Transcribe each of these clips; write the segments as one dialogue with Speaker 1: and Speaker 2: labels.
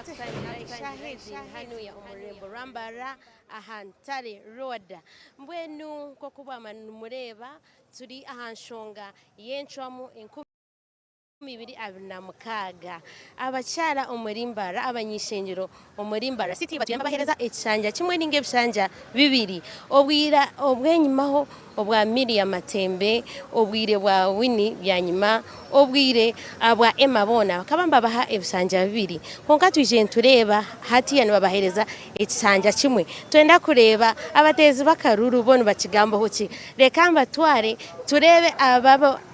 Speaker 1: Eshaaha egi hanuya omu rurembo rwa Mbarara aha Ntare Road. Mbwenu nk'oku mwaba nimureeba turi aha nshonga y'encwamu 2026. Abakyara omuri Mbarara, abany'eishengyero omuri Mbarara City batwire nibabaheereza ekishangya kimwe ninga ebishangya bibiri. Obwira obw'enyimaho obwa Miria Matembe, obwire bwa Winnie Byanyima, obwire bwa Emma boona bakaba nibabaha ebishangya bibiri. Kwonka twije nitureeba hatiiya nibabaheereza ekishangya kimwe. Twenda kureeba abateezi b'akaruru bo nibakigambaho ki. Reka mbatware tureebe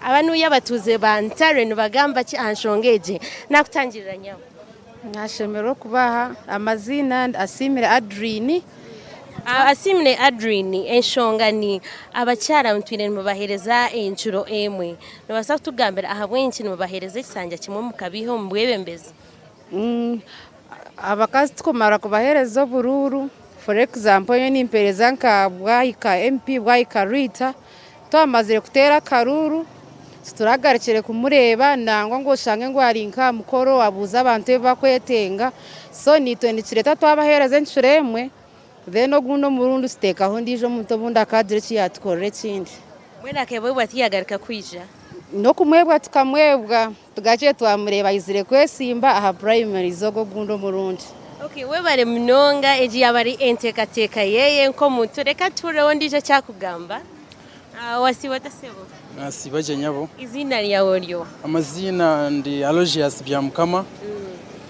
Speaker 1: abanuya abatuuze ba Ntare nibagamba ki aha nshonga egi. Naakutangirira nyawe.
Speaker 2: Nashemererwa okubaha amaziina Asiimire Adrine.
Speaker 1: Asiimire Adrine, enshonga ni abakyara mutwire nimubaheereza encuro emwe. Nobaasa kutugambira ahabw'enki nimubaheereza ekisanja kimwe mukabaiha omu bwebembezi?
Speaker 2: Abakazi tukumara kubaheereza oburuuru, for example nyowe nimpeereza nka Bwahika MP, Bwahika Rita, Twamazire kuteera akaruuru, tituragarukire kumureeba nangwa ngu oshange ngu ari nk'aha mukoro abuuze abantu ebi bakwetenga. So naitwe nikireeta twabaheereza encuro emwe, then ogundi omurundi tuteekaho ondiijo omuntu obundi akaagira eki yaatukorera ekindi.
Speaker 1: Mbwenu akeebwa tiyagaruka kwija?
Speaker 2: N'okumwebwa tukamwebwa, tugarukire twamureeba aizire kwesimba aha primaries ogwo ogundi omurundi.
Speaker 1: Okay, webare munonga egi yaaba ari enteekateeka yeeye nk'omuntu. Reka tuhurireho ondiijo eki akugamba. Wasiiba ota sebo?
Speaker 3: Nasiiba gye nyabo.
Speaker 1: Eiziina ryawe ori oha?
Speaker 3: Amaziina ndi Aloysius Byamukama,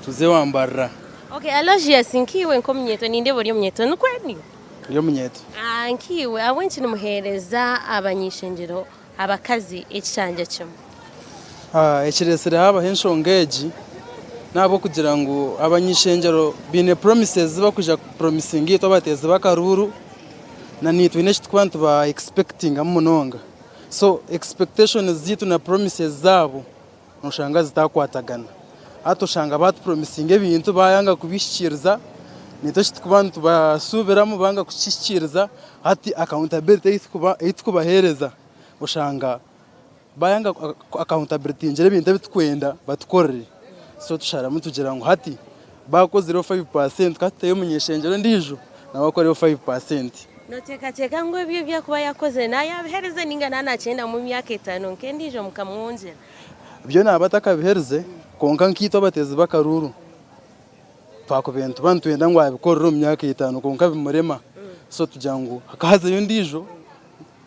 Speaker 3: ntuuze wa Mbarara.
Speaker 1: Okay, Aloysius nk'iwe nk'omunyeeto nindeeba ori omunyeeto nikwo niiwe?
Speaker 3: Ndi omunyeeto.
Speaker 1: Nk'iwe ahabw'enki nimuheereza abany'eishengyero abakazi ekishangya kimwe?
Speaker 3: Ekireetsire haabaho enshonga egi n'ahabw'okugira ngu abany'eishengyero baine promises ezi barikwija kupromisinga itwe abateezi b'akaruuru na naitwe haine eki turikuba nituba expectingamu munonga. So expectations zaitu na promises zaabo noshanga zitakwatagana. Hati oshanga baatupromisinga ebintu bayanga kubihikiiriza, naitwe eki turikuba nitubasuubiramu banga kukihikiiriza, hati accountability ei turikubaheereza oshanga bayanga ku accountabilitingira ebintu ebi turikwenda batukorere. So tusharamu tugira ngu hati baakozireho 5% ka tuteyo omuny'eishengyero ondiijo nawe akoreho 5%.
Speaker 1: Noteekateeka ngu ebyo ebi arikuba yaakozire naayabiherize nainga naaba naakyendamu emyaka etaano nk'endiijo mukamwongyera?
Speaker 3: Byo naaba atakabiherize kwonka nkaitwe abateezi b'akaruuru twakubaire nituba nitwenda ngu abikorere omu myaka etaano kwonka bimurema so tugira ngu hakahazayo ondiijo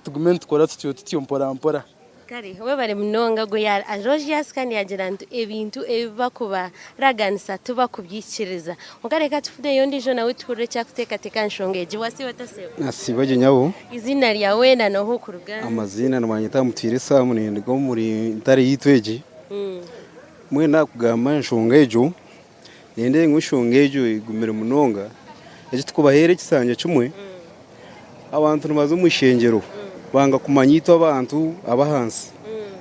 Speaker 3: tugume nitukora tutyo tutyo mpora mpora.
Speaker 1: Kare webare munonga ogwo ya Aloysius kandi yagira nti ebintu ebi bakubaraganisa tibakubyikiriza. Kwonka reka tufuneyo ondiijo nawe tuhurire eki arikuteekateeka aha nshonga egi. Wasiiba ota sebo?
Speaker 4: Nasiiba gye nyabo.
Speaker 1: Eiziina ryawe na n'ohu orikuruga?
Speaker 4: Amaziina nibanyeta Mutwire Sam ninduga omuri Ntare yaitu egi. Mbwenu nakugamba enshonga egyo, nindeeba ngu enshonga egyo egumire munonga. Eki tukubaheera ekisanja kimwe, abantu nibaza omu ishengyero banga kumanya itwe abantu ab'ahansi.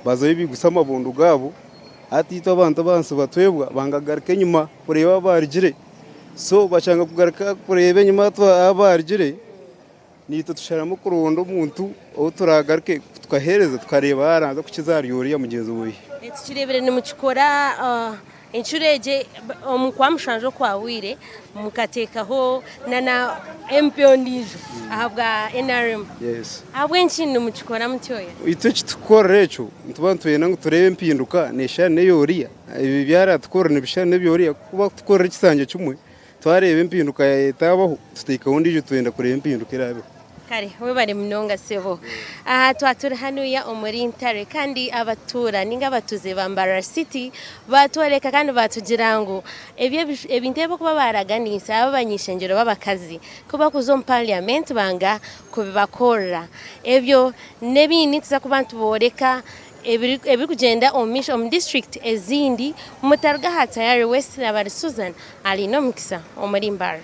Speaker 4: Bazayo baigusa amabondo gaabo, hati itwe abantu ab'ahansi batwebwa banga kugaruka enyima kureeba ahu baarugire. So bashanga kugaruka kureeba enyima ahu baarugire, naitwe tusharamu kuronda omuntu ou turagaruke tukaheereza tukareeba yaaraanza kukiza ahari oriya mugyenzi we.
Speaker 1: Tukireebire nimukikora Encuro egi omu Kwamushanju okwahweire mukateekaho na MP ondiijo ahabwa NRM. Ahabw'enki nimukikora mutyoya?
Speaker 4: Itwe eki turikukorera ekyo nituba nitwenda ngu tureebe empinduka neeshushana n'ey'oriya. Ebi ebi aratukorera nibishushana n'eby'oriya. Ku barikutukorera ekisanja kimwe Twareeba empinduka etaabaho, tuteekaho endiijo twenda kureeba empinduka eraabeho.
Speaker 1: Kare webare munonga sebo. Aha twaba turi hanuya omuri Ntare kandi abatuura ninga abatuuze ba Mbarara City batworeka kandi batugira ngu ebyo ebintu ebi barikuba baraganiise aba abany'eishengyero b'abakazi ku barikuza omu parliament banga kubibakorera. Ebyo n'ebindi nituza kuba nituboreka Ebirikugyenda omu maisho omu disiturikiti ezindi. Mutaruga aha Tayari West na Bari Susan Alinomukisa omuri Mbarara.